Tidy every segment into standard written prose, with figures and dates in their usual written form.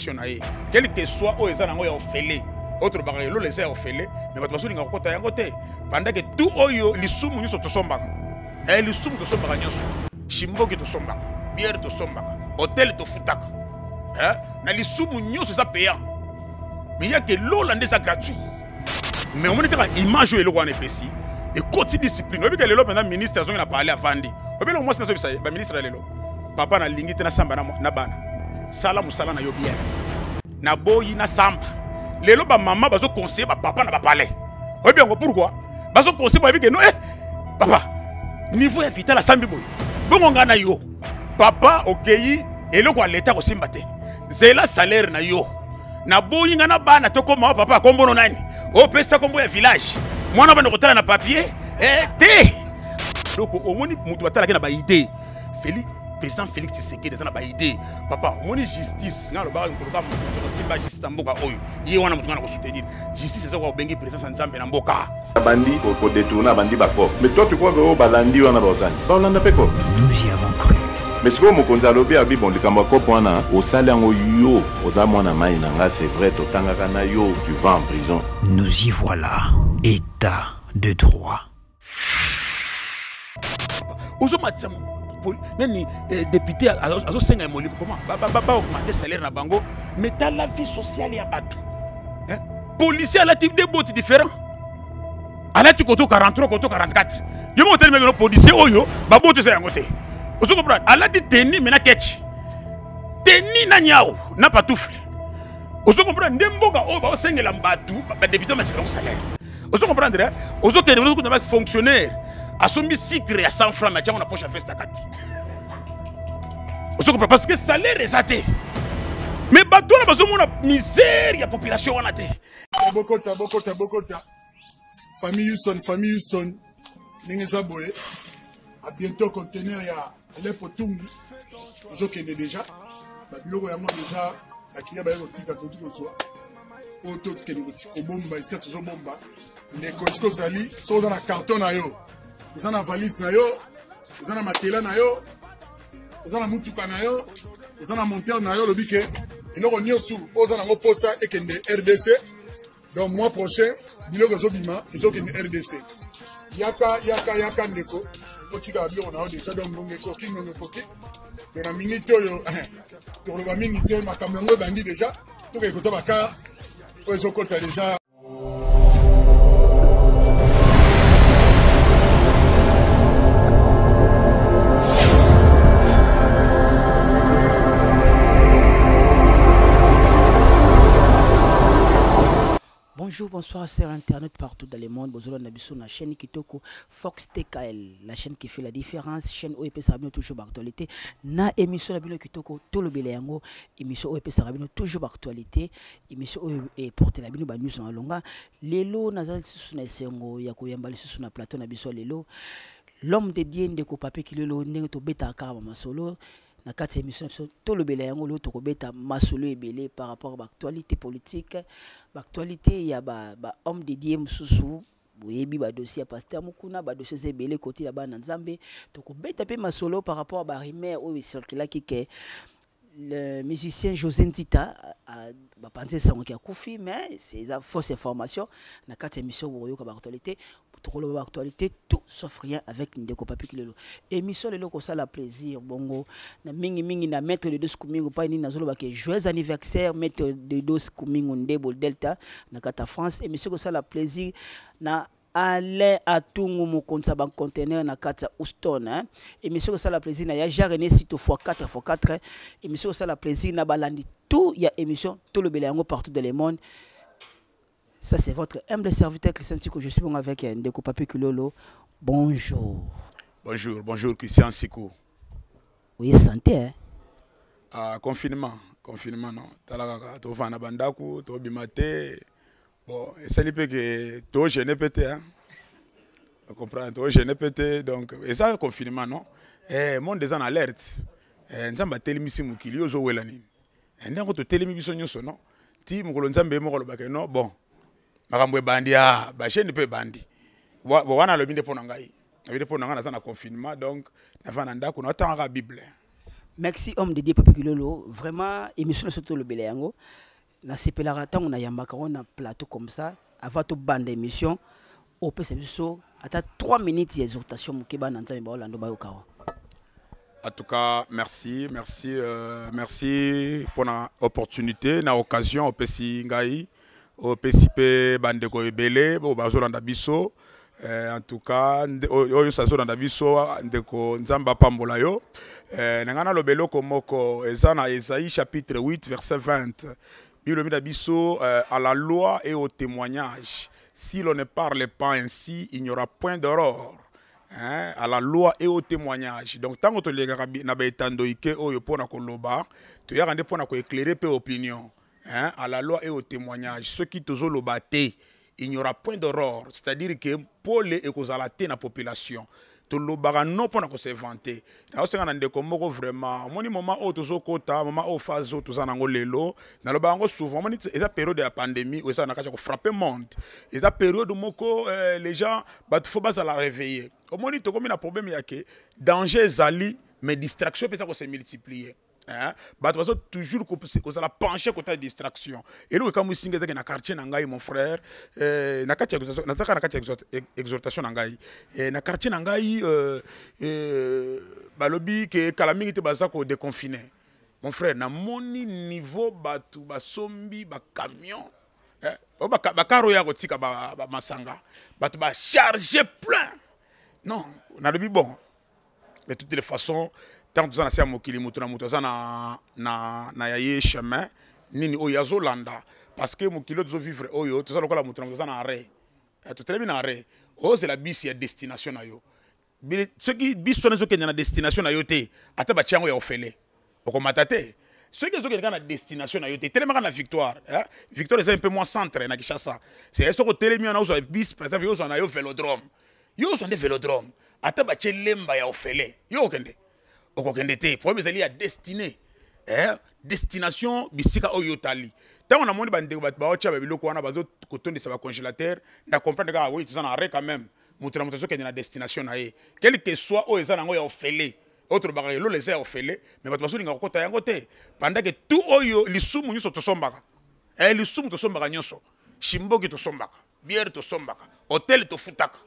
bénédiction na ye, quel que soit oyo eza nango ya ofele. Oyo tolobaka elola eza ya ofele, mais bato bazolinga kokota yango te, pendant que tout oyo lisumu nyonso tosombaka, eh, lisumu tosombaka nyonso, shimboki tosombaka, bière tosombaka, hotel tofutaka, eh, na lisumu nyonso eza payant, mais yake lola nde eza gratuit. Mais omoni kaka image oyo eloko wana epesi, ekoti discipline. Oyebi ke lelo mpenza ministre azongi na palais, avandi, oyebi eloko mwasi nazobisa ye, baministre ya lelo: "Papa, nalingi te nasamba na bana, sala mosala na yo bien, naboyi nasamba." Lelo bamama bazoconseille bapapa na bapalais. Oyebi yango pourquoi bazoconseille? Bayebi ke no, eh, papa, niveau ya vital asambi boye, bongo ngai na yo papa okei eloko ya leta kosimba te, zela salaire na yo, naboyi ngai na bana tokóma. O papa, kombono nani opesa kombo ya village, mwana banda kotala na papier, eh, te. Donc omoni moto batalaki na baidée, Félix, président Félix Tshisekedi aza na baidée. Papa, omoni justice, ngai alobaka nkoloka moto kosimba justice na mboka oyo, ye wana moto ngai na kosoutenir. Justice eza koka obengi présence ya Nzambe na mboka. Bandi kodétourner, abandi bacoop, mais toi tu crois que oyo balandi wana baosani baolanda mpe coop? Nous y avons cru. Mais sikoyo mokonzi alobi, abi bon, likambo ya coop wana osali yango, yo oza mwana mai na nga, c'est vrai, totangaka na yo, tu vas en prison. Nous y voilà. État de droit. Ozomatisa nani, eh, député azosenga ya molimo, comment baaugmente salaire na bango, mais tala vie sociale ya bato. Policier alati deux bottes différents, alati koto 43, koto 44. Yo moko otelemaki no policier oyo baboto eza yango te. Ozo comprendre, alati tenue mais na ketch, tenue na nyau na pantoufle. Ozo comprendre nde mboka oyo baosengela bato badéputé masika yango salaire. Ozo comprendre, ozokende, ozokuta ba fonctionnaire asombi sucre ya 100 francs, mais atiango na poche ya veste kati. Ozo comprendre, parce que salaire eza te, mais bato wana bazomona misère ya population wana te. Bokota, bokota, bokota, famille Houston, famille Houston, ndenge eza boye, à bientôt. Conteneur ya Alepo Tungu ezokende déjà, babiloko yango déjà bakiliya baye kotika, toki kozwa oyo tokende kobomba esika tozobomba. Ndeko, esika ozali, soki oza na carton na yo, oza na valise na yo, oza na matela na yo, oza na mutuka na yo, oza na monteur na yo, olobi ke eloko nyonso oyo oza nango mposa ekende RDC. Donc mois prochain biloko ezobima, ezokende RDC. Yaka, yaka, yaka ndeko, otika biloko na yo déjà. Donc ngonga ekoki, ngonga ekoki. Donc na minute oyo tokoloba mingi te, makambo yango ebandi déjà. Tokei kota bacar oyo ezokota déjà. Bonjour, bonsoir, chers internautes partout dans le monde. Bonjour, na biso na chaîne Kitoko Fox TKL, la chaîne qui fait la différence, chaîne oyo epesaka bino toujours actualité. Na émission na bino Kitoko Tolobela yango, émission oyo epesaka bino toujours actualité, émission oyo eporte na bino ba news na longa. Lelo naza lisusu na esengo ya koyamba lisusu na plateau na biso lelo l'homme de Dieu, ndeko Pape Kilolo. Ndenge tobetaka kaka masolo na kati ya émission na biso Tolobela yango, lelo tokobeta masolo ebele par rapport à baactualité politique, baactualité ya bahomme ba de Dieu mosusu. Boyebi badossier ya pasteur Mokuna, badossier eza ebele koti ya bana Nzambe. Tokobeta mpe masolo par rapport à barumeur oyo ecirculaki ke le musicien José Ntita bapanzi esangoki akufi, mais c'est eza fausse information. Na kati ya émission bokoyoka baactualité, tokoloba baactualité tout sauf rien avec ndeko Papi Kilelo. Émission lelo kosala plaisir bongo na mingimingi na maître de dos Kumingo. Pai nini nazoloba ke joyeux anniversaire, maître de dos Kumingo Ndebo Delta na kati ya France. Émission kosala plaisir na Alain Atungu, mokonzi ya baconteneur na kati ya Houston, hein. Émission kosala plaisir na ya Jean René Sito x 4 x 4. Émission kosala plaisir na balandi tout ya émission Tolobela yango partout dans le monde. Ça, c'est votre humble serviteur Christian Siko. Je suis bon avec Ndeko Papi Kilolo. Bonjour. Bonjour, bonjour Christian Siko. Oui, santé, hein? Ah, confinement, confinement non. Tala kaka, tovanda bandako, tobima te. Bon, esali mpe ke togêner mpe te, hein? Comprendre, togêner mpe te. Donc eza confinement non, eh, monde eza na alerte, eh, Nzambe atelemisi mokili, yo ozowela nini? Eh, ndenge totelemi biso nyonso non, ti mokolo Nzambe ye moko alobaka non. Bon, makambo ebandi, a bachaîne mpe ebandi. Bon, wana alobi nde mpo na ngai, alobi nde mpo na ngai, naza na confinement, donc naza na ndako, naotangaka Bible. Merci, homme de Dieu Papi Kilolo. Vraiment, émission na soto lobela yango. Nasepelaka ntango nayambaka ngo na plateau comme ça. Avant tobanda émission, opesa biso ata 3 minutes ya exhortation moke, bana Nzambe baolanda, bayoka wa. En tout cas, merci, merci, merci pour l'opportunité, na occasion opesi ngai, opesi pe bandeko ebele bo bazolanda biso. En tout cas, oyo nyonso azolanda biso, ndeko, Nzambe apambola yo. Na ngai naloba eloko moko eza na Esaïe chapitre 8 verset 20. Bible elobi na biso à la loi et au témoignage, si l'on ne parle pas ainsi, il n'y aura point d'aurore. Hein, à la loi et au témoignage. Donc ntango tolekaka na baetando ike oyo mpona koloba, toyaka nde mpona koéclairer mpe opinion, hein, à la loi et au témoignage, soki tozoloba te, il n'y aura point d'aurore, c'est-à-dire que pole ekozala te na population. Tolobaka no mpona kose vanter. Naosenga na ndeko moko, vraiment, omoni moment oyo tozokota, moment oyo, phase oyo toza nango lelo, nalobaka yango souvent, omoni eza période ya pandémie oyo eza na kati ya kofrapper monde. Eza période moko les gens, bato faut bazala réveillé. Omoni tokomi na problème ya ke danger ezali, mais distraction mpe eza kose multiplier, hein? Bato bazo toujours kozala penché côté ya distraction. Eloko ekamwisi ngai ezaki na quartier na ngai, mon frère, na kati ya nazaka na kati ya exhortation na ngai, na quartier na ngai, balobi ke kala mingi te baza kodéconfiner. Mon frère, namoni niveau bato basombi bacamion, oyo bakar oyo ya kotika masanga, bato bacharge plein. Non, nalobi bon, de toutes les façons, tant toza na se ya mokili, moto na moto aza na ya ye chemin nini oyo azolanda, parce que mokili oyo tozovivre oyo, toza lokola moto na moto aza na arrêt. Totelemi na arrêt, ozela bisi ya destination na yo. Soki bisi wana ezokende na destination na yo te, ata batia yango ya ofele, okomata te. Soki ezokende kaka na destination na yo te, telemaka na Victoire, hein? Victoire eza un peu moins centre na Kinshasa. C'est soki otelemi wana, ozwa bis, par exemple, yo ozwa na yo Vélodrome, yo ozwa nde Vélodrome, ata batie lemba ya ofele, yo okende, okokende te. Problème ezali ya destinée, destination, bisika oyo otali. Ntango namoni bandeko bato baotya babiloko wana, bazokotondisa bacongélateur, na comprendre kaka oyo toza na arrêt quand même, moto na moto azokende na destination na ye, quel que soit oyo eza nango ya ofele. Oyo tolobaka elolo eza ya ofele, mais bato bazolinga kokɔta yango te, pendant que tout oyo lisumu nyonso tosombaka, lisumu tosombaka nyonso, shimboki tosombaka, bière tosombaka, hôtel tofutaka,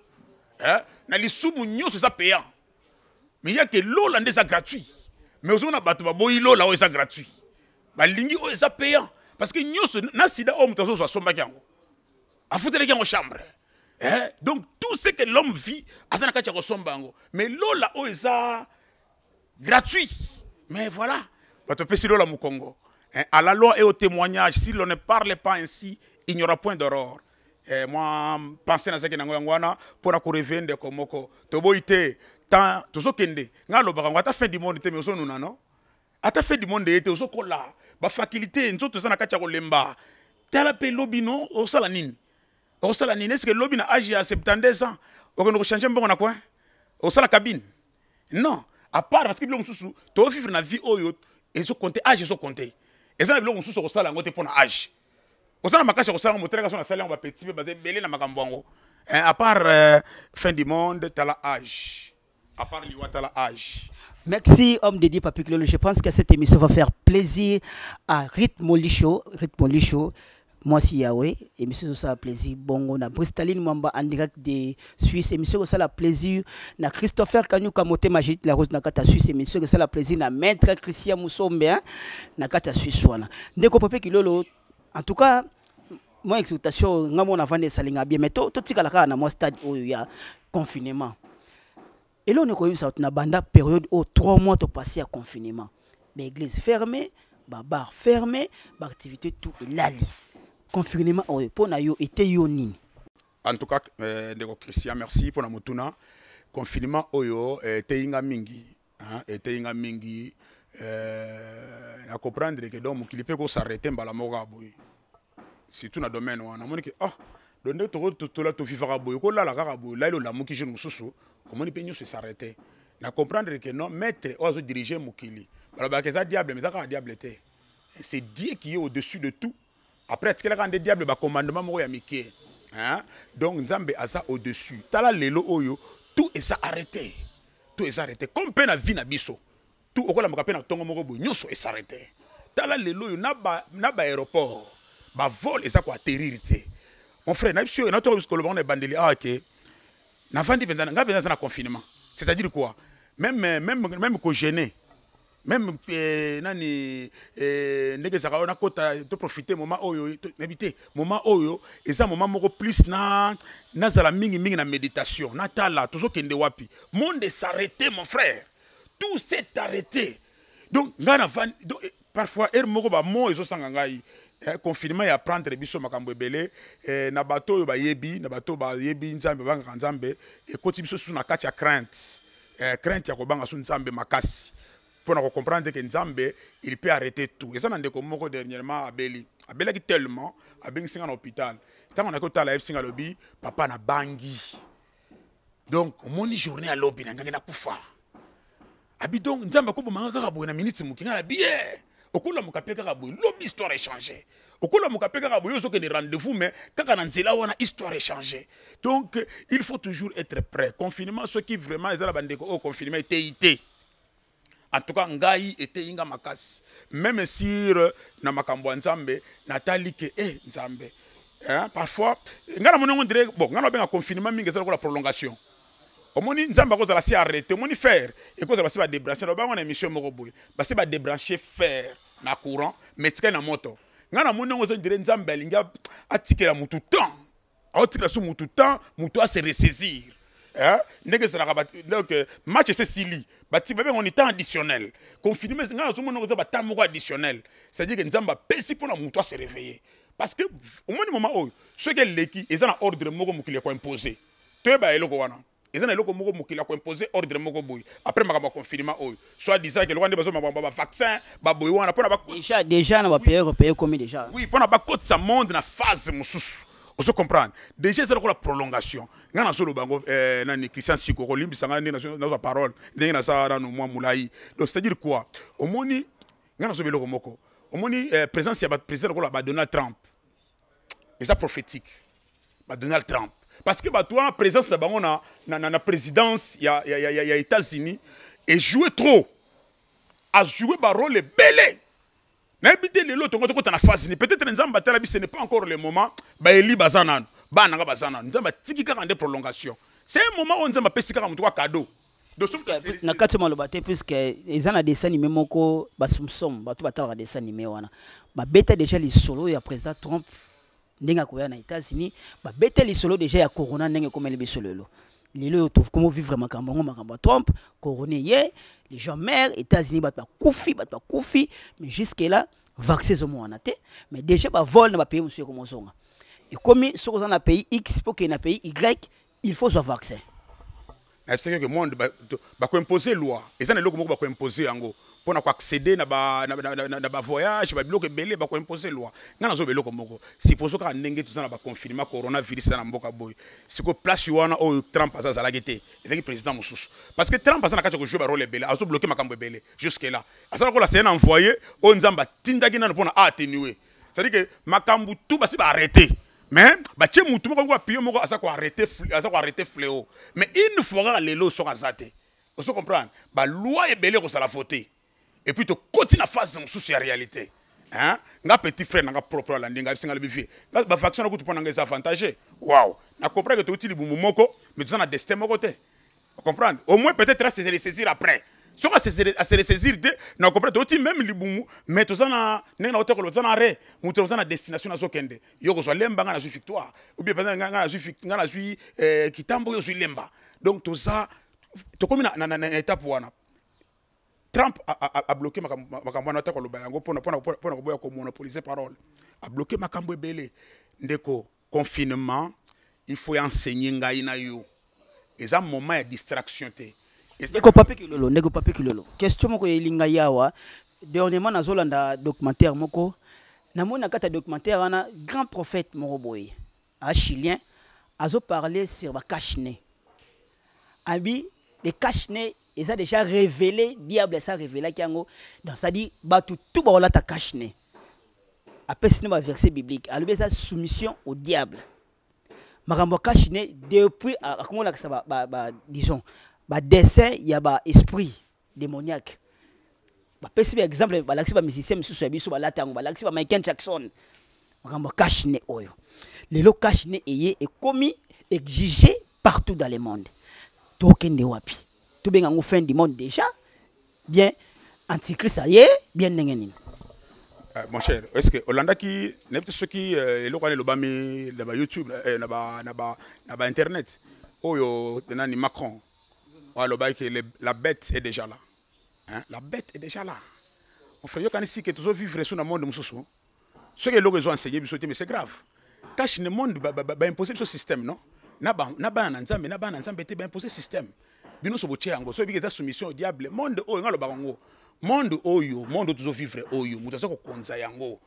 na lisumu nyonso eza payant, mais yake lola nde eza gratuit. Mais ozomona bato baboyi lola oyo eza gratuit, balingi oyo eza payant, parce que nyonso na sida oyo moto azozwa, asombaki yango, afutelaki yango chambre, eh? Donc tout ce que l'homme vit, aza na kati ya kosomba yango, mais lola oyo eza gratuit, mais voilà, bato bapesi lola mokongo, hein? À la loi et au témoignage, si l'on ne parle pas ainsi, il n'y aura point d'aurore. Moi pensée nazalaki nango yango wana mpona koréveiller ndeko moko. Toboyi te, tant tozokende, ngai alobaka yango, ata fin du monde te, mais ozonuna no, ata fin du monde ye te, ozokola bafaculté, nzoto eza na kati ya kolemba. Tala mpe lobi no, osala nini? Okosala nini? Est-ce lobi na age ya 72 ans okende kochange mbongo na coin, osala cabine? Non, à part parce que biloko mosusu tovivre na vie oyo ezocompter, age ezocompter. Eza na biloko mosusu okosala yango te mpo na age oza na makasi ya kosala yango. Motelaka so nasali yango, bapeti mpe baza ebele na makambo yango. À part fin du monde, tala âge, à part liwa, tala âge. Merci, homme de Dieu Papi Kilolo. Je pense que cette émission va faire plaisir à Rythme Licho. Rythme Licho. Moi, c'est Yahweh. Émission, ça plaisir. Bongo, na Bristaline Mwamba en direct de Suisse. Émission, ça la plaisir. Na Christopher Kanyuka Moté Magit, la rose na kata Suisse. Émission, ça la plaisir. Na Maître Christian Moussombe, hein, na kata Suisse. Wana. Ndeko Papi Kilolo, en tout cas, moi, exhortation, nga mona vande salinga bien. Mais to tika la na moi stade où il y a confinement. Eloko nakoyebisa na banda période oyo, 3 mois topassé ya confinement, baéglise fermé, babar fermé, baactivité tout elali. Confinement oyo, mpo na yo, ete yo nini? En tout cas, ndeko Christian, merci mpona motuna. Confinement oyo eteyi nga mingi, hein, eteyi nga mingi, na comprendre ke donc mokili mpe kosarrêter mbala moko kaka boye, surtout na domaine wana. Omoni ke ah, donc nde tola tovivaka boye, kolala kaka boye, lali olamuki jeune mosusu, omoni mpe nyonso esarrêter. Na comprendre ke non, maître oyo azodirige mokili, balobaka eza diable, mais eza kaka diable te, c'est Dieu qui est au-dessus de tout. Après atikelaka nde diable bacommandement moko ya mike, hein? Donc Nzambe aza au-dessus. Tala lelo oyo, tout eza arrêté, tout eza arrêté, comme mpe na vie na biso. Tout okolamaka mpe na ntongo moko boye, nyonso es'arrêter. Tala lelo oyo na baaéroport, bavol eza koatterrir te. Mon frère, nayebi soki nato koloba ngo na ebandeli awa ke navandi mpenza, ngai mpenza naza na confinement. C'est-à-dire quoi? Même kogêner, même nani, ndenge ezalaka oyo, nakota toprofite moment oyo, nayebi te. Moment oyo eza moment moko plus na nazala mingimingi na méditation, natala tozokende wapi. Monde s'arrêté, mon frère, tout s'est arrêté. Donc ngai navandi, donc parfois heure moko bamo ezosanga ngai. Confinement ya prendre biso makambo ebele, na bato oyo bayebi, na bato oyo bayebi Nzambe, babangaka Nzambe, ekoti biso susu na kati ya crainte, crainte ya kobanga su Nzambe makasi, mpona kocomprendre ke Nzambe, il peut arrêter tout. Eza na ndeko moko dernièrement abeli, abelaki tellement, abengisi nga na hôpital. Ntango naki otala, ayebisi nga, alobi: "Papa, nabangi. Donc omoni journée alobi na ngangi nakufa." Abi donc Nzambe akobomanga kaka boye na miniti moke. Ngai nabi ye: okolamuka mpe kaka boye, lobi histoire échange. Okolamuka mpe kaka boye, ozokende rendez-vous, mais kaka na nzela wana histoire échange. Donc il faut toujours être prêt. Confinement, soki vraiment eza na bandeko oyo confinement eteyi te, en tout cas ngai eteyi nga makasi, même sur na makambo ya Nzambe. Natali ke Nzambe, hein, parfois ngai namoni yango dire bon, ngai nabenga confinement mingi eza lokola prolongation. Omoni, Nzambe akozala si arrêté. Omoni, fer ekozala basi badébranche na bango na émission moko boye, basi badébranche fer na courant, mais etikali na moto. Ngai namoni yango eza dire Nzambe alingi atikela mutu temps, aotikela so mutu temps, mutu ase ressaisir, hein? Ndenge ezalaka, donc match ese esili, bati babenga ni temps additionnel. Confinement, ngai nazomona eza batemps moko additionnel, c'est-à-dire que Nzambe apesi mpona mutu ase réveiller, parce que omoni moment oyo soki eleki, eza na ordre moko mokili ya koimpose. Toyeba eloko wana, eza na eloko moko mokili ya koimpose, ordre moko boye après makambo ya confinement oyo, soit disant ke eloko nde bazomaka bavaccin baboye wana mpona Déjà na bapays européen komi déjà. Oui, mpona bakotisa monde na phase mosusu. Ozo comprendre, déjà eza lokola prolongation. Ngai nazoloba yango, nani, Christian Siko, kolimbisa ngai ndenge nazwa parole, ndenge naza nano mwa molai. Donc c'est à dire quoi? Omoni, ngai nazoba eloko moko. Omoni, présence ya baprésident lokola badonald Trump eza prophétique. Badonald Trump, parce que bato wana, présence na bango na présidence ya États-Unis ejoue trop, ajoue barole ebele. Nayebi te lelo tongo tokota na phase ni. Peut-être Nzambe atala bi ce n'est pas encore le moment. Baeli baza nano, bana nanga baza nano. Nzambe atiki kaka nde prolongation. C'est un moment oyo Nzambe apesi kaka motu kwa cadeau. Donc sauf que Na kati ya maloba te, puisque eza na dessin animé moko, basumsom bato batalaka dessin animé wana, babeta déjà lisolo ya président Trump ndenge akoya na États-Unis, babeta lisolo déjà ya corona ndenge ekomeli biso lelo. Lelo oyo tokomo vivre makambo yango, makambo ya Trump, corona ye, les gens meurent, États-Unis bato bakufi, bato bakufi, mais jusque là vaccin ezomwana te. Mais déjà bavol na bapays mosusu ekomozonga, ekomi soki oza na pays X mpo okende na pays Y, il faut zwa vaccin. Nayebisaki ke monde bakoimpose loi, eza na eloko moko bakoimpose yango mpona koaccéder na bavoyage, babiloko ebele bakoimpose loi. Ngai nazoba eloko moko: supposons kaka ndenge toza na baconfinement, coronavirus eza na mboka boye, sikoyo place wana oyo Trump aza, azalaki te, ezalaki président mosusu, parce que Trump aza na kati ya kojouer barole ebele, azobloke makambo ebele. Jusque là aza lokola c'est un envoyé oyo Nzambe atindaki nano mpona aatténuer, c'est à dire que makambo tout basi baarrêté, mais batie mutu moko apio moko aza koarrêter fléau. Mais une fois kaka lelo soki aza te, ozo comprendre, baloi ebele ekozala vote, et puis tokoti na phase mosusu ya réalité, hein? Nga petit frère nanga propre alandi ngai, bisinga lobi: "Vie nga bavaccin na kutu mpo nanga eza avantage." Wow, na comprendre ke touti libumu moko, mais toza na destin moko te. Comprendre, au moins peut-être ase ressaisir après. Soki ase ressaisir te, na comprendre touti même libumu, mais toza na ndenge na otekolo, toza na re moto toza na destination. Nazokende, yo kozwa Lemba, nga nazwi Victoire, ou bien mpenza nga nazwi Kitambo, yo ozwi Lemba. Donc toza tokomi na étape wana. Trump abloke makambo wana, ata koloba yango mpona koboya komonopoliser parole, abloke makambo ebele. Ndeko, confinement, il faut enseigner ngai na yo, eza moment ya distraction te. Ndeko Papi Kilolo, ndeko Papi Kilolo, question moko eyeli ngai awa. Dernièrement nazolanda documentaire moko, namoni na kati ya documentaire wana grand prophète moko boye, a chilien, azoparle sur bacache-nez. Abi les cache-nez eza déjà révélé, diable esa révélaki yango. Donc c'est-à-dire bato tout bakolata cache-nez. Apesi no baverset biblique, alobi eza soumission au diable, makambo ya cache-nez. Depuis akomolakisa disons badessin ya baesprit démoniaque. Bapesi ba exemple, balakisi ba musicien misusu ya biso balata yango, balakisi ba Michael Jackson. Makambo cache-nez oyo. Lelo cache-nez eye ekomi exigé partout dans le monde. Tokende wapi? Tobenga yango fin du monde déjà. Bien antichrist aye bien ndenge nini? Mon cher, est-ce que olandaki nayebi te soki eloko wana elobami na ba YouTube, na ba internet oyo nani Macron oyo alobaki que la bête est déjà là, hein? La bête est déjà là, mon frère. Yokanisi ke tozovivre su na monde mosusu. Soki eloko ezo enseigner biso te, mais c'est grave. Cache-nez, monde baimpose biso système, non? Na bana na Nzambe, na bana na Nzambe te, baimpose système. Bino so botie yango, so ebiki eza soumission au diable. Monde oyo, nga alobaka yango, monde oyo, monde oyo tozovivre oyo, moto aza kokonza yango,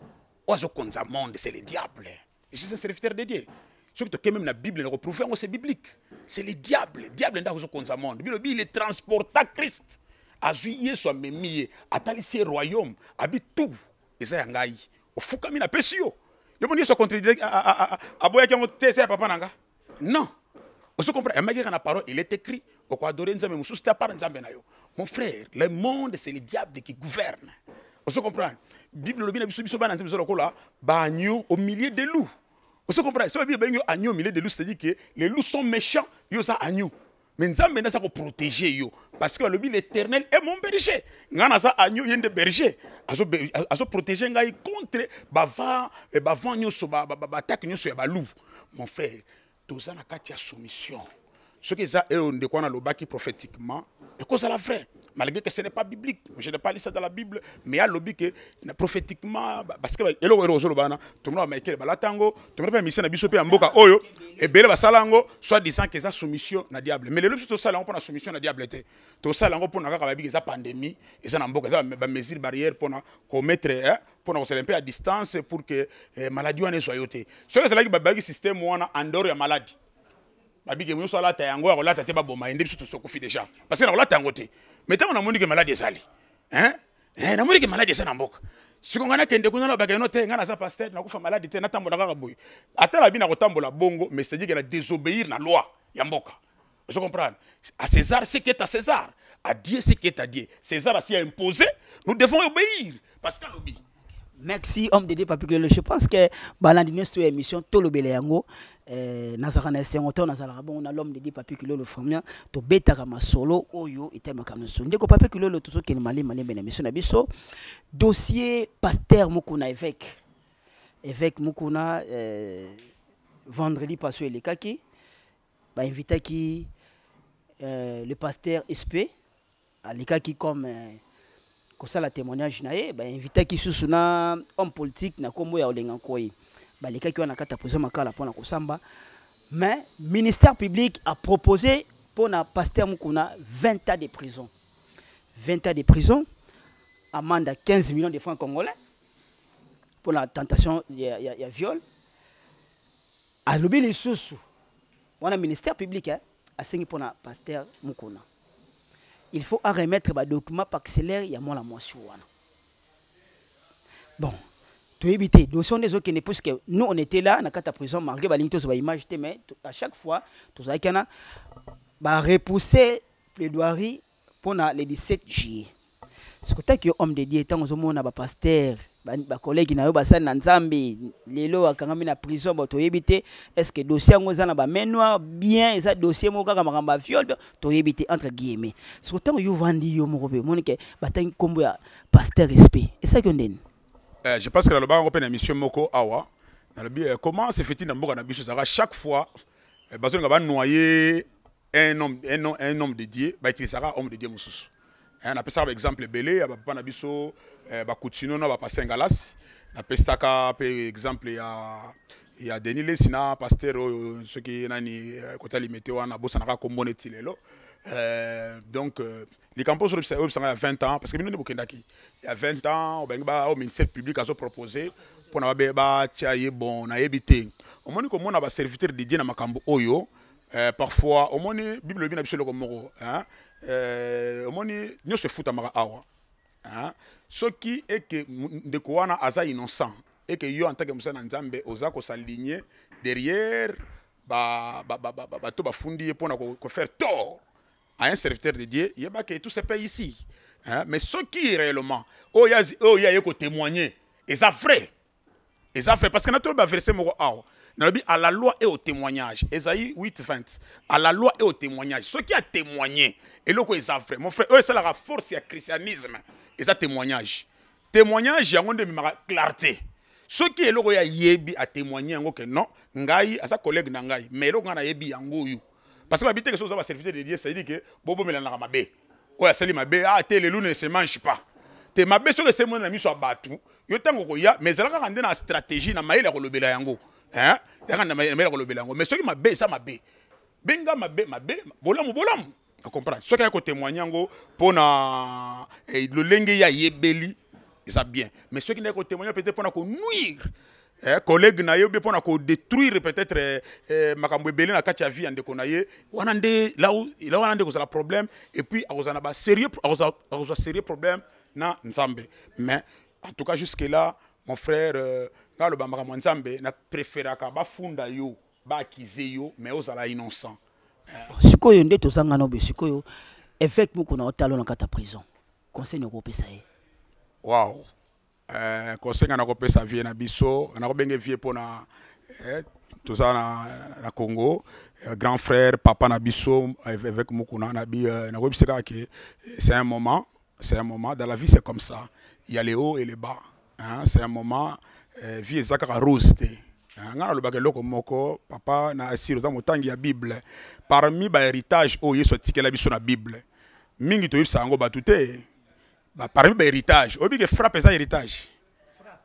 oyo azokonza monde, c'est le diable. Je suis un serviteur de Dieu. Soki toke même na Bible, na koprouve yango, c'est biblique. C'est le diable. Diable nde akozokonza monde. Bilobi il transporta Christ, azwi Yesu, amemi ye, atalisi ye royaume, abi tout eza ya ngai, ofukami, napesi yo. Yo moni Yesu acontredire, aboyaki yango te, eza ya papa na nga. Non, ozo comprendre? Amaki kaka na parole: il est écrit, okoadore Nzambe mosusu te à part Nzambe na yo. Mon frère, le monde, c'est le diable qui gouverne. Ozo comprendre? Bible elobi na biso, biso bana Nzambe eza lokola baagneau au milieu des loups. Ozo comprendre? So Bible ebengi yo agneau au milieu des loups, c'est à dire que les loups sont méchants, yo oza agneau, mais Nzambe nde aza koprotéger yo, parce que balobi: "L'Éternel est mon berger." Ngai naza agneau, ye nde berger, azoprotéger ngai contre bavent, bavent nyonso, baattaque nyonso ya baloup. Mon frère, toza na kati ya soumission. Soki eza oyo ndeko wana alobaki prophétiquement, ekozala vrai, malgré que ce n'est pas biblique. Je n'ai pas lu ça dans la Bible, mais alobi que prophétiquement, parce que eloko oyo ozoloba wana, tomona bamichael balata yango, tomona mpe mission na biso mpe ya mboka oyo ebele basala yango, soit disant que eza soumission na diable. Mais lelo biso tosala yango mpona soumission na diable te. Tosala yango mpona kaka babiki eza pandémie, eza na mboka, eza bamesure barrière mpona komettre, mpona kosala mpe à distance pour que maladie wana ezwa yo te. Soki ezalaki babaki système wana en dehors ya maladie, babike nyonso alata yango, ya kolata te baboma ye, nde biso tokufi déjà, parce que na kolata yango te. Mais ntango namoni ke maladie ezali, hein, namoni ke maladie eza na mboka, siko ngai nakende kuna na bakeno te. Ngai naza pasteur, nakufa maladie te, natambola kaka boye. Ata na bino kotambola bongo, mais c'est à dire que na désobéir na loi ya mboka. Je comprends? À César ce qui est à César, à Dieu ce qui est à Dieu. César a si imposé, nous devons obéir, parce que lobi. Merci, homme de Dieu Papi. Je pense que balandi nyonso ya émission Tolobela yango, nazalaka na esengo to nazalaka bongo na l'homme de Dieu Papi Kilolo Famien. Tobetaka masolo oyo etemaka nyonso. Ndeko Papi Kilolo, tozokende malembe malembe na émission na biso. Dossier pasteur Mokuna, évêque Mokuna, vendredi passé elekaki, bainvitaki le pasteur SP, alekaki comme kosala témoignage na ye. Bainvitaki susu na homme politique na nkombo ya Olenga Nkoi. Balekaki wana kati ya prison Makala mpona kosamba. Mais ministère public a proposé mpona pasteur Mokuna 20 ans de prison, 20 ans de prison, amende à 15 millions de francs congolais pour la tentation ya viol. Alobi lisusu wana ministère public, eh, asengi mpona pasteur Mokuna, il faut à remettre badocument parcellaire ya mwana mwasi wana. Bon, toyebi te dossier wana ezokende, puisque nous, on était là na kati ya prison, malgré balingi tozwa baimage te, mais à chaque fois tozalaki wana. Barepousse plaidoirie mpona le 17 juillet. Sikotaki yo, homme de Dieu, ntango ozomona bapasteur, bacollègue na yo, basali na Nzambe, lelo akangami na prison, bo toyebi te est ce que dossier yango eza na bamain noire, bien eza dossier moko kaka makambo ya viol, toyebi te, entre guillemets. Siko ntango yo ovandi yo moko mpe omoni ke batangi nkombo ya pasteur SP, esalaki yo ndeni? Je pense que nalobaka yango mpe na émission moko awa. Nalobi comment se fait-il na mboka na biso ezalaka chaque fois bazolinga banoyer un homme de Dieu, bautilisaka homme de Dieu mosusu? Napesaka baexemple ebele ya bapapa na biso, bakutino na bapasteur Ngalasi. Napesaka mpe exemple ya Denis Lesi na pasteur oyo soki nani kota Limete wana, abosanaka kombo neti lelo. Donc likambo oyo oyebisanga ya 20 ans, parce que bino nde bokendaki ya 20 ans, obangi ba oyo ministère public azopropose mpona batia ye. Bon, nayebi te. Omoni, komona baserviteur de Dieu na makambo oyo, parfois omoni Bible elobi na biso eloko moko, hein? Omoni nyonso efutamaka awa, hein? Soki eke ndeko wana aza innocent, eke yo en tant que mosali na Nzambe oza kos'aligner derrière bato bafundi ye mpona kofaire tort à un serviteur de Dieu, yeba que tout se paye ici. Hein? Mais soki réellement oyo oyo aye kotémoigner eza vrai, eza vrai, parce que natoloba verset moko awa, nalobi à la loi et au témoignage, Esaïe 8 20, à la loi et au témoignage. Soki atémoigner eloko eza vrai, mon frère, oyo esalaka force ya christianisme eza témoignage. Témoignage yango nde ememaka clarté. Soki eloko oyo ayebi, atémoigne yango ke non, ngai aza collègue na ngai, mais eloko ngai nayebi yango oyo, parce que babi te ke soki oza baserviteur de Dieu, c'est-à-dire ke bobomelanaka mabe. Oyo asali mabe, ah te, le loup ne se mange pas te. Mabe soki esemoni na miso ya bato, yo ntango koya, mais ezala kaka nde na stratégie, na mayele ya kolobela yango, hein? Ezalaka na mayele ya kolobela yango. Mais soki mabe eza mabe, benga mabe mabe, bolamu bolamu. Comprendre, soki aya kotémoigne yango mpo na lolenge ye ayebeli, eza bien. Mais soki ndenge kotémoigne peut-être mpona konuire collègue na ye, ou bien mpona kodétruire peut-être makambo ebele na kati ya vie ya ndeko na ye, wana nde là là wana nde kozala problème. Et puis akozala na basérieux, akozwa sérieux problème na Nzambe. Mais en tout cas, jusque là, mon frère, nga aloba makambo ya Nzambe, na préféraka bafunda yo, baakize yo, mais ozala innocent. Sikoyo nde tozanga no be sikoyo, évêque moko na otala na kati ya prison, conseil nini okopesa ye? Wow, conseil nga nakopesa vieux na biso, nakobenge vieux mpona toza na Congo, grand frère, papa na biso, évêque Mukuna, nabi nakoyebisa kaka ke c'est un moment, c'est un moment dans la vie, c'est comme ça, il y a les hauts et les bas, hein, c'est un moment, vie eza kaka rose te. Ngai nalobaka eloko moko, papa na asiri, oza motangi ya Bible. Parmi bahéritage oyo Yesu atikela biso na Bible, mingi toyebisa yango bato te. Parmi bahéritage, oyebi ke frappe eza héritage?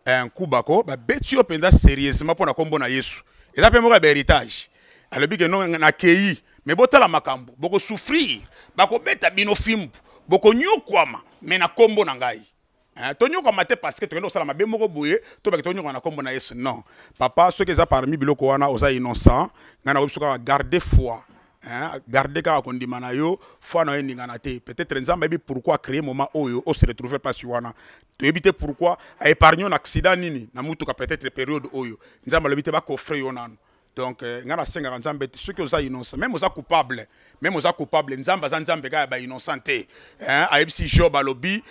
Nkubako babeti yo mpenza sérieusement mpo na nkombo na Yesu, eza mpe moko ya bahéritage. Alobi ke no, nakei, me botala makambo bokosouffrir, bakobeta bino fimbu, bokonyokwama, me na nkombo na ngai. Tonyokwama te parce que tokende kosala mabe moko boye to bake tonyokwama na nkombo na Yesu. Non, papa, soki eza parmi biloko wana, oza innocent. Ngai nakobi biso kaka garde foi, hein, garde kaka kondima na yo, foi na yo eningana te. Peut-être Nzambe ayebi pourquoi créer moment oyo ose retrouver place wana. Toyebi te pourquoi aépargne na accident nini na mutuka. Peut-être période oyo Nzambe alobi te bacoffre yo nano. Donc ngai nasengaka Nzambe te, soki oza innocent, même oza coupable, même oza coupable, Nzambe aza Nzambe kaka ya bainnocent te, hein? Ayebisi Job, alobi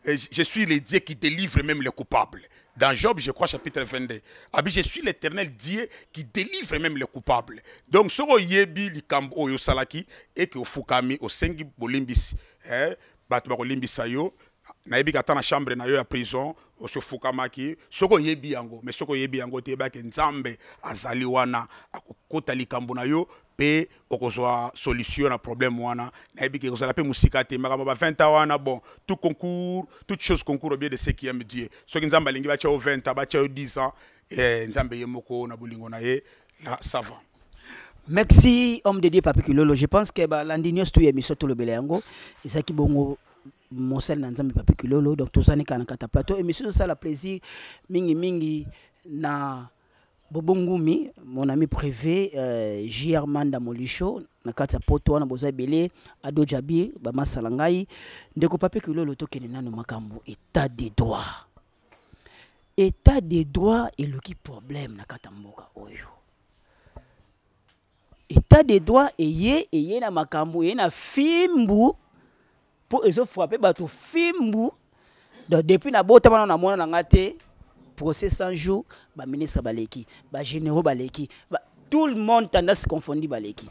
je suis le Dieu qui délivre même les coupables. Dans Job, je crois, chapitre 22, abi je suis l'Éternel Dieu qui délivre même les coupables. Donc soki oyebi likambo oyo osalaki, eke ofukami, osengi bolimbisi, eh, bato bakolimbisa yo. Nayebi ata na chambre na yo ya prison osi ofukamaki, soki oyebi yango. Mais soki oyebi yango te, yebaki Nzambe azali wana, akokota likambo na yo mpe okozwa solution na problème wana. Nayebi ke kozala mpe mosika te, makambo ba 20 ans wana, bon, tout concourt, toute chose concourt au bien de ceux qui aiment Dieu. Soki Nzambe alingi batya yo 20 ans, batya yo 10 ans, Nzambe ye moko na bolingo na ye, là ça va. Merci, homme de Dieu Papi Kilolo. Je pense que balandi nyonso tu ya émission Tolobela yango, ezalaki bongo mosali na Nzambe Papi Kilolo. Donc tozani kaka na kati ya plateau, émission ezosala plaisir mingimingi na Bobongumi, mon ami privé, JR Manda Molisho na kati ya poto wana, boza ebele, Ado Jabi, bamasala ngai. Ndeko Papi Kilolo, tokende nano makambo état de droit. État de droit eluki problème na kati ya mboka oyo. État de droit eye na makambo, eye na fimbu mpo ezofrappe bato fimbu. Donc depuis nabotama na namona na nga te procès 100 jours. Baministre baleki, bagénéraux baleki, tout le monde, tendance confondu, baleki.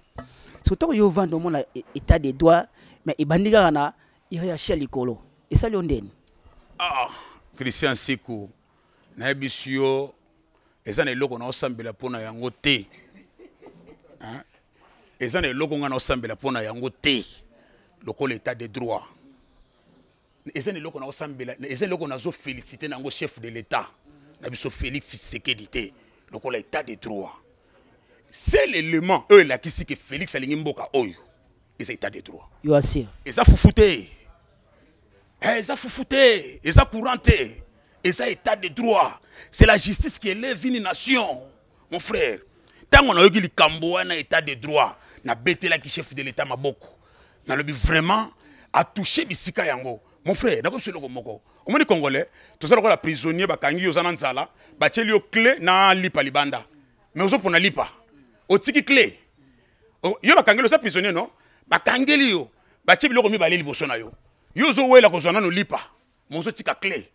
Surtout yo ovanda omona état de droit, mais ebandi kaka na hiérarchie ya likolo, esali yo ndeni? Ah, Christian Siku, nayebisi yo, eza na eloko na osambela mpo na yango te, hein? Eza na eloko ngai na osambela mpo na yango te lokola état de droit. Eza na eloko na osambela, eza eloko nazofélicité na yango chef de l'État na biso Félix Tshisekedi te lokola état de droit. Seul élément oyo elakisi ke Félix alingi mboka oyo eza état de droit. Yo asir. Eza fufu te, eza fufu te, eza courant te, eza état de droit. C'est la justice qui élève une nation, mon frère. Ntango nayoki likambo wana, état de droit, nabetelaki chef de l'État maboko, nalobi vraiment atouche bisika yango. Mon frère, nakobi eloko moko, omoni Congolais toza lokola prisonnier. Bakangi yo, oza na nzala, batieli yo clé na lipa libanda, mais ozopona lipa, otiki clé. Yo bakangeli, oza prisonnier, non? Bakangeli yo, batie biloko mibale liboso na yo. Yo ozowela kozwa nano lipa, mozotika clé.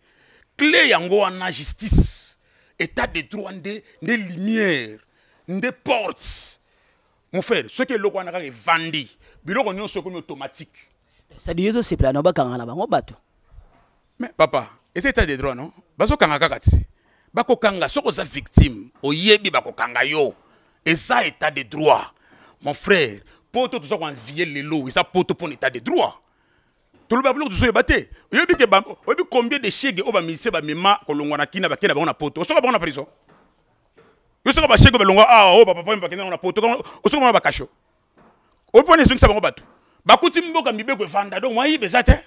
Clé yango wana justice. État de droit nde nde lumière, nde porte. Mon frère, soki eloko wana kaka evandi, biloko nyonso ekomi automatique. C'est-à-dire yo ozosepela na bakanga na bango bato. Mais papa, eza état de droit non? Bazokanga kaka ti. Bakokanga soki oza victime, oyebi bakokanga yo. Eza état de droit. Mon frère, poto toza koenvier lelo, eza poto pona état de droit. Toloba biloko tozoyeba te. Oyebi ke oyebi combien de shege oyo bamisie bamema kolongwa na kina bakenda bango na poto. Osoka bango na prison. Yo soka bashege balongwa awa oyo bapapa bakenda bango na poto, osoka bango na bakasho. Oyo mpona ezongisa bango bato. Bakuti mboka mibeko evanda, donc moyen eza te.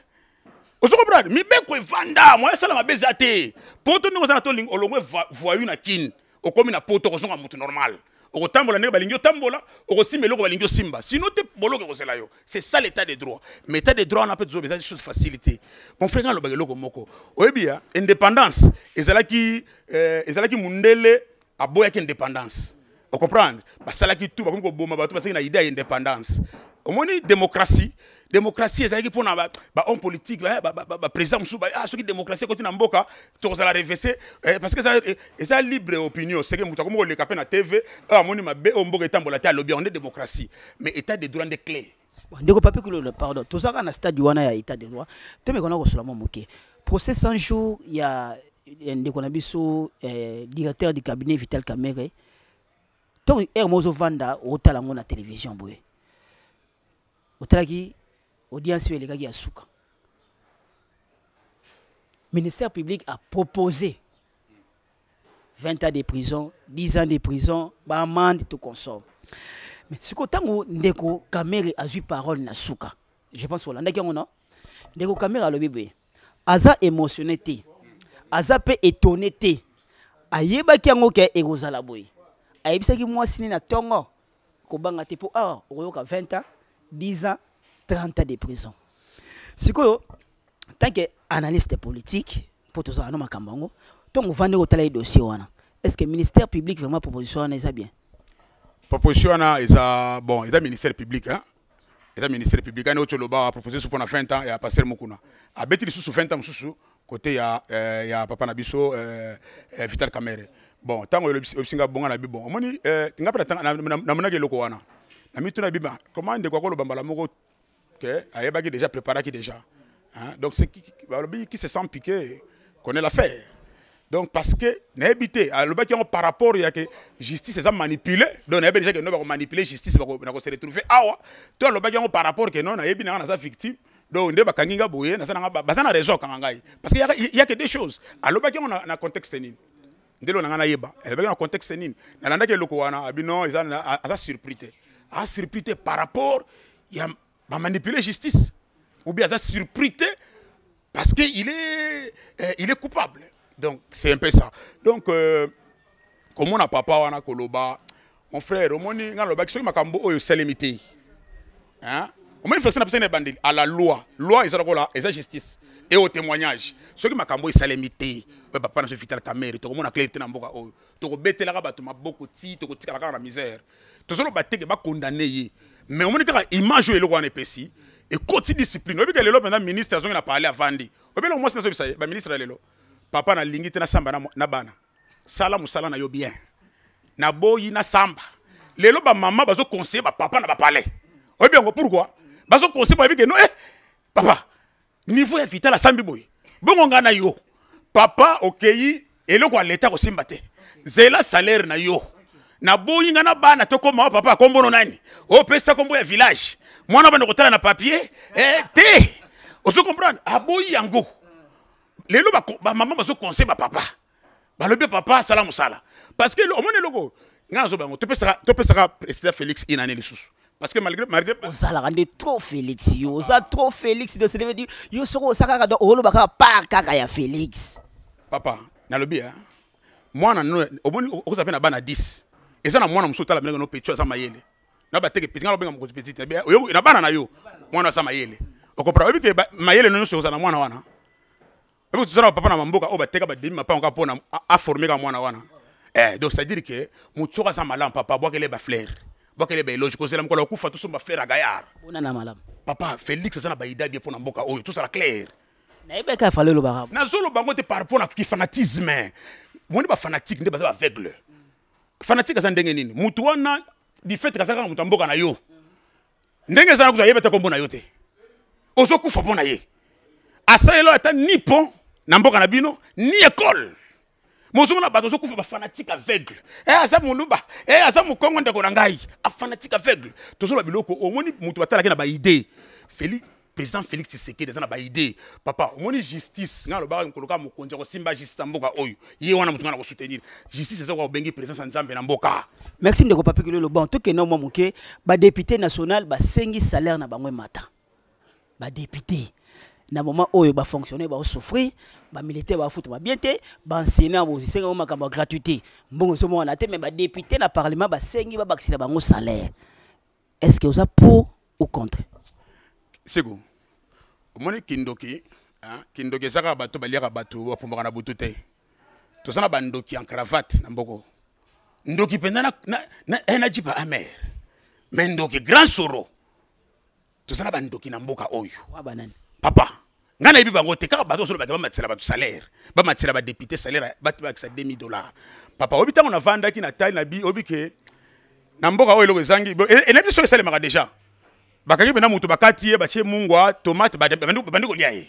Ozo comprendre? Mibeko evanda, moyen sala mabe eza te. Poto ndenge oza na to olongwe voyou na kin, okomi na poto okozonga motu normal. Okotambola ndenge balingi otambola, okosimba eloko balingi osimba. Sinon te boloko ekozela yo. C'est ça l'état de droit. Mais état de droit on appelle toujours des choses facilité. Mon frère alobaka eloko moko. Oyebi ya indépendance ezalaki ezalaki mundele aboyaki indépendance. Vous comprenez? Basalaki tout bakomi koboma bato basalaki na idée ya indépendance. Omoni démocratie, démocratie ezalaki mpona ba homme politique, ba président mosusu, soki démocratie ekoti na mboka tokozala revese, parce que eza libre opinion. C'est que moto akomi koleka mpe na TV, oyo amoni mabe oyo mboka etambola te, alobi yango nde démocratie. Mais état de droit nde clé. Bon, ndeko Papi Kulolo, pardon, tozalaka na stade wana ya état de droit, tomekana kosola mwa moke. Procès 100 jours ya ndeko na biso, directeur du cabinet Vital Kamerhe. Ntango heure moko ozovanda otala yango na télévision boye, otalaki audience oyo elekaki ya suka, ministère public a proposé 20 ans de prison, 10 ans de prison, ba amende tout consort. Mais sikoyo ntango ndeko Kamerhe azwi parole na suka, je pense olandaki yango non? Ndeko Kamerhe alobi boye, aza émotionné te, aza mpe étonné te, ayebaki yango ke ekozala boye. Ayebisaki mwasi ne na ntongo kobanga te mpo awa okoyoka 20 ans, 10 ans, 30 ans de prison. Sikoyo tant que analyste politique, mpo tozala no makambo yango, ntongo ovandi kotala ye dossier wana, est ce que ministère public vraiment proposition wana eza bien? Proposition wana eza bon, eza ministère public, hein? Eza ministère public ani oyo loba proposition mpona 20 ans ya pasteur Mukuna, abeti lisusu 20 ans mosusu côté ya papa na biso Vital Kamerhe. Bon, ntango oyebisi nga bonga na bi, bon, omoni, nga mpe namonaki eloko wana na mituna bi, ba comment ndeko akoloba mbala moko ke ayebaki déjà, préparaki déjà, hein? Donc c'est qui balobi qui se sent piqué connaît l'affaire. Donc parce que nayebi te alobaki yango par rapport ya ke justice eza manipulé, donc nayebi déjà ke no bakomanipuler justice, nako se retrouver awa. To alobaki yango par rapport ke non, nayebi nanga naza victime, donc nde bakangi nga boye, naza nanga baza na raison akanga ngai, parce que y a que des choses. Alobaki yango na contexte nini? Ndelo na nga nayeba alobaki na contexte nini. Nalandaki eloko wana, abi non, eza aza surpris te, aza surpris te par rapport ya bamanipuler justice, ou bien aza surpris te parce que il est coupable. Donc c'est un peu ça. Donc komona papa wana koloba, mon frère, omoni nga nalobaki soki makambo oyo esalemi te, hein? Omoni flexion na pesaki na ebandeli à la loi. Loi eza lokola eza justice et au témoignage. Soki makambo oyo esalemi te, oyo papa na biso Vital Kamerhe, tokomona clair te na mboka oyo. Tokobetelaka bato maboko ti tokotikala kaka na misère. Tozoloba te ke bakondane ye, mais omoni kaka image oyo eloko wana epesi, ekoti discipline. Oyebi ke lelo mpenza ministre azongi na palais, avandi, oyebi eloko mwasi nazobisa ye, baministre ya lelo: "Papa, nalingi te nasamba na bana, sala mosala na yo bien, naboyi nasamba." Lelo bamama bazoconseiller bapapa na bapalais. Oyebi yango pourquoi bazoconseiller? Bayebi ke no, papa, niveau ya Vital asambi boye, bongo ngai na yo papa okei eloko ya leta kosimba te, zela salaire na yo, naboyi nga na bana tokóma wa papa kombono nani opesa kombo ya village, mwana banda kotala na papier te. Ozo comprendre? Aboyi yango. Lelo bamama bazoconseiller bapapa, balobi: "Papa, asala mosala." Parce que omoni eloko ngai nazoba yango, topesaka président Félix inane lisusu, parce que malgré Ozalaka nde trop Félix, yo oza trop Félix. Donc cela veut dire yo soki oza kaka, donc oloba kaka part kaka ya Félix. Papa, nalobi ya mwana no, omoni, okozala mpe na bana 10, eza na mwana mosusu otala ndenge no petit aza mayele na bateke petit. Nga lobenga mokonzi petit te. Na bana na yo, mwana aza mayele, okomprendre? Oyebi ke mayele nyonso ozala na mwana wana. Oyebi tozala bapapa na bamboka oyo bateka bademi mapango kaka mpona aforme kaka mwana wana. Donc c'est à dire que motu soki aza malamu, papa, bwakele bafleur, bwakele baéloge. Kozela mokolo akufa tosomba fleur ya gayard. Bona na malamu. Papa Félix aza na baidées bien mpo na mboka oyo, tozala clair. Nayebaki afale olobaka. Nazoloba yango te par rapport na kifanatisme. Moni, bafanatique nde baza baaveugle. Fanatique aza ndenge nini? Mutu wana, du fait aza kaka moto ya mboka na yo, ndenge eza na kutu, ayeba te kombo na yo te, ozokufa mpo na ye. Asaleli ata ni pont na mboka na bino, ni école. Mozomona bato ozokufa, bafanatique aveugle. E aza moluba, e aza mokongo, ndeko na ngai, afanatique aveugle. Tozoloba biloko. Omoni, moto batalaki na baidées. Félix, président Félix Tshisekedi aza na baidées, papa. Omoni justice, ngai alobaka nkolo kaka mokonzi akosimba justice na mboka oyo, ye wana moto ngai na kosoutenir. Justice eza koka obengi présence ya Nzambe na mboka. Merci, ndeko Papi Kilolo. Bon, tokende mwa moke. Badéputé national basengi salaire na bango emata. Badéputé, na moment oyo bafonctionnaire baosouffrir, bamilitaire bafutama bien te, baenseignant bosenga bango makambo ya gratuité, mbongo ezomona te, mais badéputé na parlement basengi babakisela bango salaire. Est ce que oza pour ou contre? Seko, omoni kindoki, hein? Kindoki eza kaka bato baliaka bato, bapumbaka na butu te. Toza na bandoki en cravate na mboko. Ndoki mpenza na jeep Hummer, mais ndoki grand soro. Toza na bandoki na mboka oyo. Wa banani? Papa, ngai nayebi bango te. Kaka bato ozolobaka bamatisela bato salaire, bamatisela badéputé salaire, bato bakisa 2000 $. Papa, oyebi ntango navandaki na tali na bi, oyebi ke na mboka oyo eloko ezangi enayebi soki esalemaka déjà. Bakangi mpena moto, bakati ye, batie mungwa, tomate, bandi kolia ye.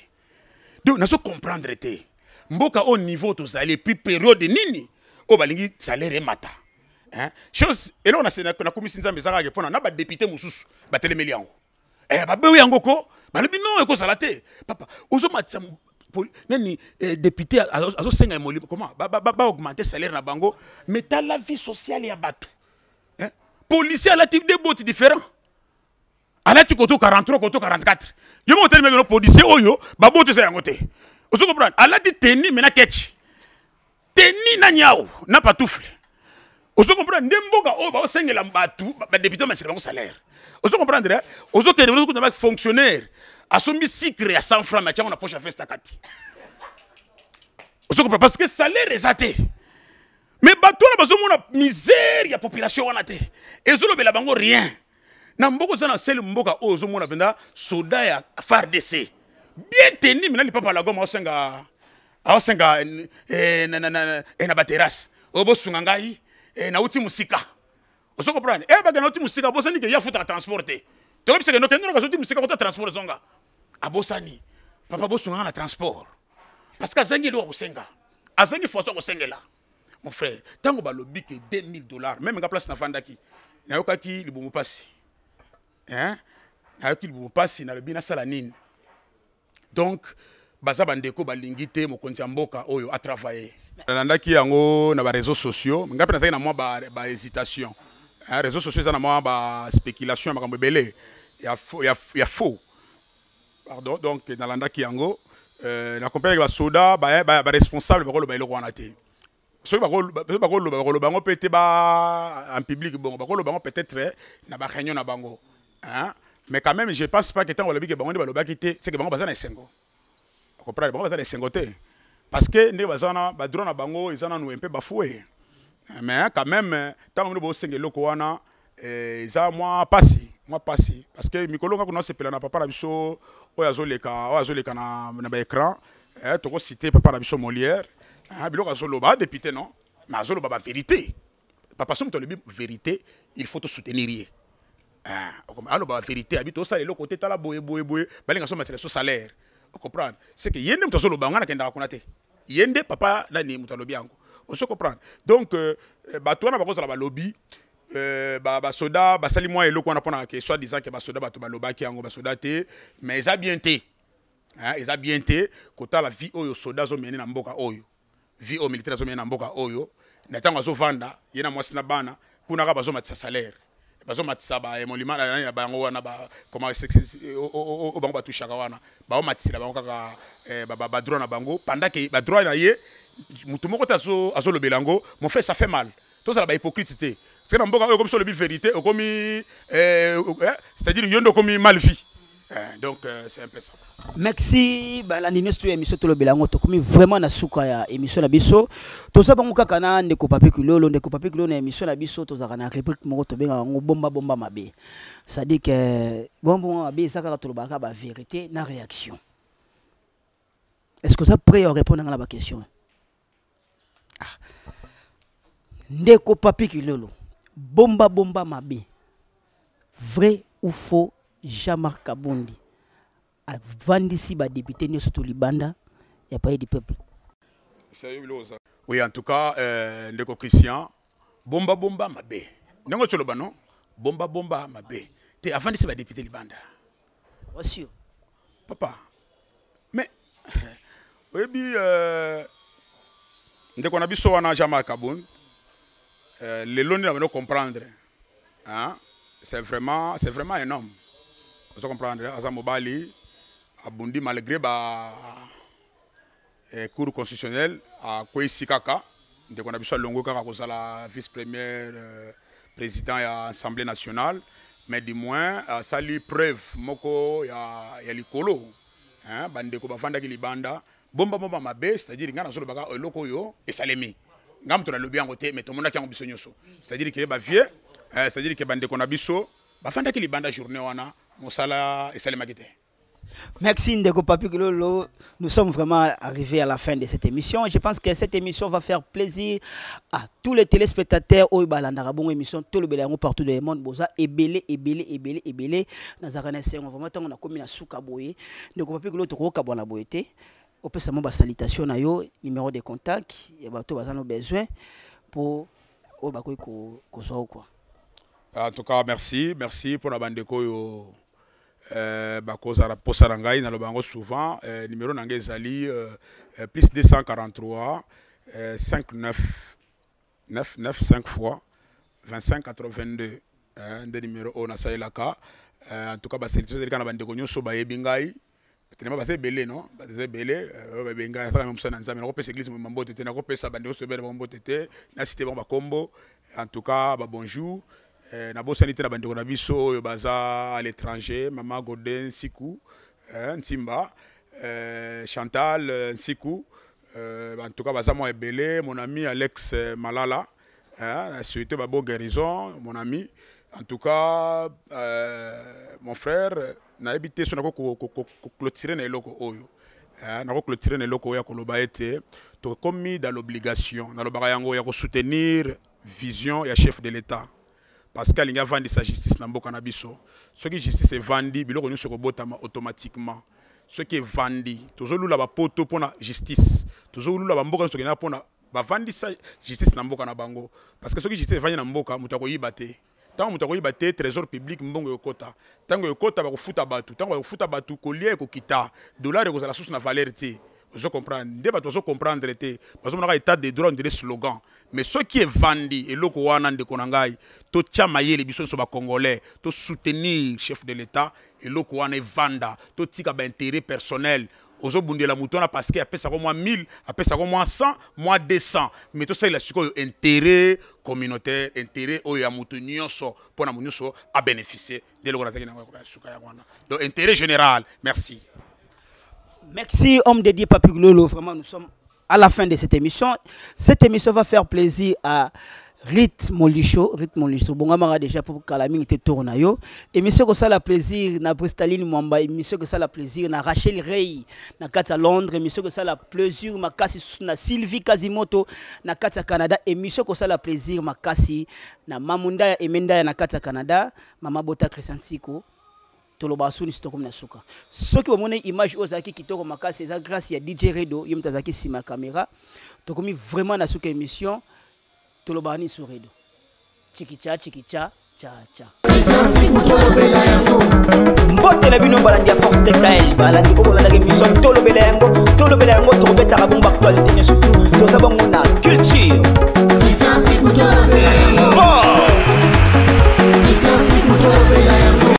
Donc nazo comprendre te mboka oyo, niveau tozali, et puis période nini oyo balingi salaire emata, hein? Chose eloko nakumisi Nzambe eza kaka mpona na badéputé mosusu batelemeli yango. Babewi yango ko balobi non, ekozala te. Papa, ozomatisa nani, député azosenga emoli comment baaugmenter salaire na bango, mais tala vie sociale ya bato, hein? Policier alati deux bottes différents, alati koto 43, koto 44. Yo moko otelemaki no policier oyo, baboto eza yango te. Ozo comprendre? Alati tenue me na ketch, tenue na nyau na pantoufle. Ozo comprendre nde mboka oyo baosengela bato badéputé bamasela bango salaire? Ozo comprendre? Ozokende, ozokuta ba fonctionnaire asombi sucre ya 100 francs, mais atiango na poche ya veste akati. Ozo comprendre? Parce que salaire eza te. Mais bato wana bazomona misère ya population wana te, ezolobela bango rien. Na mboka oza na sele, mboka oyo ozomona mpenza soda ya FARDC bien tenu, mina lipapa la goma, aosenga, aosenga na baterrasse oyo: "Bosunga ngai, nauti mosika." Ozo comprendre? Bake nauti mosika, bosani ke ye afutaka transport te. Toyebisaka no kende nokazoti mosika, kota transport, ezonga. Abosani: "Papa, bosunga nga na transport," parce que azangi eloko kosenga, azangi façon kosengela. Mon frère, ntango balobi ke 2000 $, même nga place nafandaki, nayokaki libumu mpasi, hein? Nayoki libumu mpasi, nalobi nasala nini? Donc baza bandeko balingi te mokonzi ya mboka oyo atravaille. Nalandaki yango na baréseaux sociaux. Ngai mpe nazalaki na mwa bahésitation ba réseaux sociaux eza na mwa baspéculation ya makambo ebele ya faux, pardon. Donc nalandaki yango, nakomprendre basoda, baresponsable bakoloba eloko wana te. Soki bakoloba, bakoloba yango mpe te ba en public. Bongo bakoloba yango peut-être na baréunion na bango, hein? Mais quand même, je pense pas que ntango balobi ke bango nde balobaki te, c'est que bango baza na esengo. Comprendre, bango baza na esengo te, parce que ndenge baza wana, badroit na bango eza nanu mpe bafoué. Mais quand même, ntango bino bosenga eloko wana, eza mwa pasi, mwa pasi, parce que mikolo nga kuna osepela na papa na biso oyo azoleka na baécran, tokociter papa na biso Molière, biloko azoloba, député non, mais azoloba bavérité. Papa, so moto alobi vérité, il faut tosoutenir ye. Aloba bavérité, abi tosala eloko te, tala boye boye boye, balinga so matela so salaire. Ocomprendre? C'est que ye nde moto azoloba, nga nakendaka kuna te. Ye nde papa nani moto alobi yango. Ozo comprendre? Donc bato wana bakozala balobi, basoda basali mwa eloko wana mpona ke soit disant ke basoda, bato balobaki yango, basoda te. Mais eza bien te, hein, eza bien te kotala vie oyo soda azomene na mboka oyo, vie oyo militaire azomene na mboka oyo. Na ntango azovanda ye na mwasi na bana kuna, kaka bazomatisa salaire, bazomatisa baémolument na bango wana, oyo bango batushaka wana, baomatisela bango kaka badroit na bango, pendant ke badroit na ye, motu moko te azolobela yango. Mon frère, ça fait mal. Tozala bahypocrite te, parce que na mboka oyo, komi so olobi vérité, okomi, c'est-à-dire yo nde okomi mal vie. Donc c'est un peu ça. Merci balandi nyonso ya émission tolobela yango. Tokomi vraiment na suka ya émission na biso. Toza bango kaka na ndeko Papi Kilolo. Ndeko Papi Kilolo, na émission na biso tozalaka na rubrique moko tobengaka yango bomba bomba mabe, c'est-à-dire que bomba bomba mabe eza kaka tolobaka bavérité na réaction. Est-ce que oza prêt à répondre na baquestion? Ah. Ndeko Papi Kilolo, bomba bomba mabe, vrai ou faux, Jean-Marc Kabund avandisi badéputé nyonso to libanda ya Palais du Peuple? Oui, en tout cas, ndeko Christian, bomba bomba mabe ndenge toloba, non, bomba bomba mabe te, avandisi badéputé libanda. Sûr? Papa, mais oyebi, ndeko na biso wana Jean-Marc Kabund, lelo nde na bino comprendre, hein? C'est vraiment un homme, ozo comprendre, aza mobali, abundi malgré ba cour constitutionnelle akweyisi kaka ndeko na biso, alongwe kaka kozala vice premier président ya Assemblée nationale. Mais du moins asali preuve moko ya likolo, hein? Bandeko bafandaki libanda, bomba bomba mabe, c'est-à-dire ngai nazolobaka eloko oyo esalemi, ngai moto nalobi yango te, mais tomonaki yango biso nyonso, c'est-à-dire ke bavieux, c'est-à-dire ke bandeko na biso bafandaki libanda journée wana, mosala esalemaki te. Merci Ndeko Papi Lolo. Nous sommes vraiment arrivés à la fin de cette émission. Je pense que cette émission va faire plaisir à tous les téléspectateurs oyo balandaka bongo émission Tolobela yango partout dans le monde. Boza ebele ebele ebele ebele. Nazaka na sengo vraiment tango na komi na suka boye. Ndeko Papi Lolo, tokokabwana boye te. Opesa mo ba salutation na yo, numéro de contact ya bato baza na besoin pour oyo bakoki kozwa quoi. En tout cas, merci, merci pour la bandeko yo bakozala posa na ngai. Naloba yango souvent, numéro na ngai ezali plus 243 59 9 9 5 fois 25 82, nde numéro oyo nasalelaka. En tout cas, basalutation ezali kaka na bandeko nyonso bayebi ngai telema, baza ebele, non, baza ebele oyo bayebi ngai. Asala mosala na Nzambe. Nakopesa église mbote te, nakopesa bandeko nyonso ebele bango mbote te, nasite bango bakombo. En tout cas, babonjour. Nabosani te na bandeko na biso oyo baza à l'étranger, mama Godin Nsiku, Ntimba, Chantal Nsiku, en tout cas baza mwa ebele. Mon ami Alex Malala, surtout babo guérison, mon ami, en tout cas, mon frère. Nayebi te so nako koclôturer na eloko oyo, nakoclôturer na eloko oyo ya koloba ete tokomi dans l'obligation, nalobaka yango, ya kosoutenir vision ya chef de l'État, parce que alingi avandisa justice na mboka na biso. Soki justice evandi, biloko nyonso ekobotama automatiquement. Soki evandi, tozolula bapoto mpona justice, tozolula bamboka nyonso tokendaka mpona bavandisa justice na mboka na bango, parce que soki justice evandi na mboka, moto akoyiba te. Ntango moto akoyiba te, trésor public mbongo ekota. Ntango ekota, bakofuta bato. Ntango bakofuta bato, kolia ekokita, dollar ekozala susu na valeur te. Ozo comprendre nde bato bazo comprendre te, bazomonaka état de droit ndele slogan. Mais soki evandi eloko wana, ndeko na ngai, totya mayele biso nyonso bacongolais, tosoutenir chef de l'État, eloko wana evanda. Totika baintérêt personnel. Ozobundela moto wana parce que apesako mwa 1000, apesako mwa 100, mwa 200, mais tosalela sikoyo intérêt communautaire, intérêt oyo ya moto nyonso, mpo na moto nyonso abénéficie. Nde eloko nazalaki nango ya suka yango wana, donc intérêt général. Merci. Merci, homme de Dieu Papi Lolo. Vraiment, nous sommes à la fin de cette émission. Cette émission va faire plaisir à Rit Molisho, Rit Molisho. Bon, on déjà pour Kalaming était tourna yo. Émission que ça la plaisir na Bristaline Mwamba, émission que ça la plaisir na Rachel Rey na kati Londres, émission que ça la plaisir makasi na Sylvie Kazimoto na kati Canada, émission que ça la plaisir makasi na Mamunda Emenda na kati Canada, Mama Bota Christian Siko. Toloba suni tokomi na suka. Soki bomoni image oyo ezalaki kitoko makasi, eza grâce ya DJ Redo, ye moto azalaki nsima ya caméra. Tokomi vraiment na suka émission. Tolobaka nini sur Redo? Chikicha chikicha cha cha. Mbote na bino balandi ya Force TKL, balandi oyo bolandaka émission.